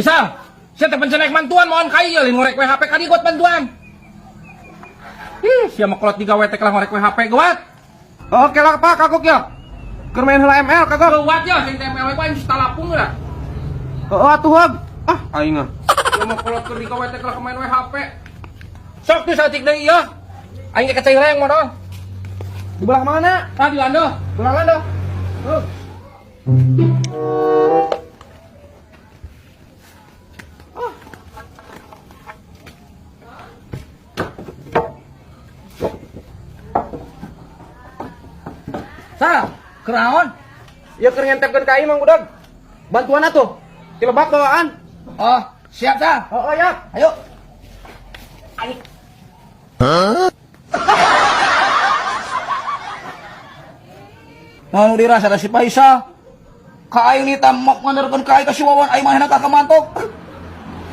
Faisal, sia teh pencen mantuan mohon kai lain ngorek WHP kali gawat bantuan. Ih, sia mah kolot digawe teh lah ngorek WHP gawat. Oke lah Pak, kagok ya. Keur main heula ML kagok. Gawat ya, sing TML we aing talapung lah. Heeh atuh hog. Ah, aing ah. Sia mah kolot keur digawe teh lah main WHP. Sok tuh saeutik deui ieu. Aing ge kacai reng modal. Di belah mana? Ah di lando. Belah lando. Heuh. Sal, keraon? Ya keur ngentepkeun ka aing Mang Budag. Bantuan atuh. Ti lebak bawaan. Oh, siap Sal. Oh, ya. Ayo. Mau dirasa ada si Faisal. Ka aing ni tamak nganterkeun ka aing ka si Wawan aing manehna ka kamantok.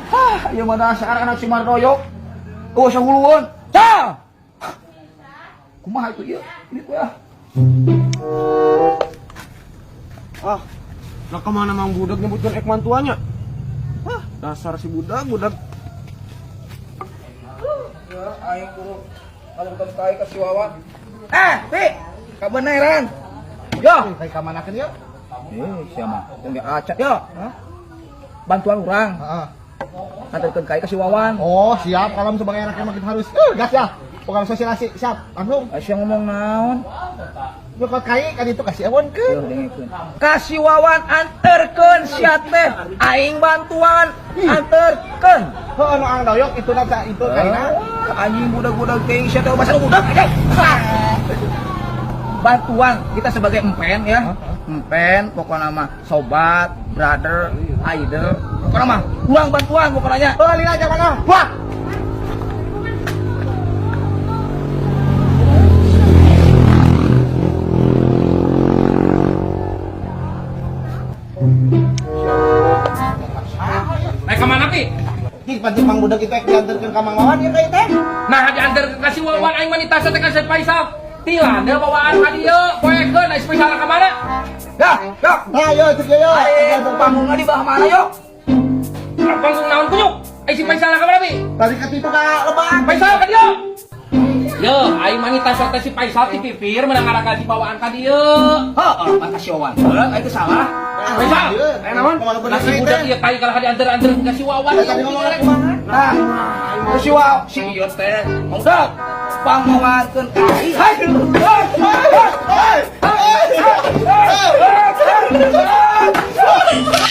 Hah, ieu mah dasar anak si Mardoyo. Oh, sahulueun. Sal. Kumaha itu ieu? Ini ya. Ah, lah kemana Mang Budak nyebutkan ek mantuanya? Ah, dasar si Budak, Budak. Ya, aing kudu nganterkeun ka aing ka si Wawan. Eh, Pi, kabeneran. Yo, Kayak kamanakeun yuk? eh, siapa? Tunggu acat yo. Bantuan orang, Heeh. nganterkeun ka aing ka si Wawan. Oh, siap. Kalau sebagai anaknya makin harus. Gas ya. Program sosialisasi, siap. Langsung. Sia ngomong naon? Nyokot kai kan itu kasih awon ke. Yo, dengekeun. Kasih Wawan anterkeun sia teh, aing bantuan anterkeun. Heuh, nu ang doyok itu na itu kaina. Ah, anjing budak-budak teuing sia teh bahasa budak anjing. Bantuan kita sebagai empen ya. Empen pokoknya mah sobat, brother, idol. Pokoknya mah uang bantuan pokoknya. Oh, lila aja mana? Wah. Naik ke mana Pi? Cing pancing Mang Budak itu ek diantarkeun ka Mang Wawan ya kai teh. Nah, diantar ka si Wawan aing mah ditasa teh ka si Faisal. Ti lando bawaan ka dieu, poekeun ai si Faisal ka mana? Ya, ya. Nah, yo cek yo. Aing panggungna di bawah mana yo? Panggung naon kunyuk? Ai si Faisal ka mana Pi? Tadi ke itu ka lebak. Faisal ka dieu. Yo, aing mah ditasa teh si Faisal ti pipir menang ngaraga bawaan ka dieu. Heeh, mah kasih Wawan. Heuh, aing teh salah. Faisal, Eh naon? Kumaha Nah, si budak ieu kai kalah diantar-antar ka si Wawan. Tadi ngomong kumaha? Nah, si Wawan si ieu teh. Mangga pangmawankeun ka aing. Haduh. Hei! Hei! Hei!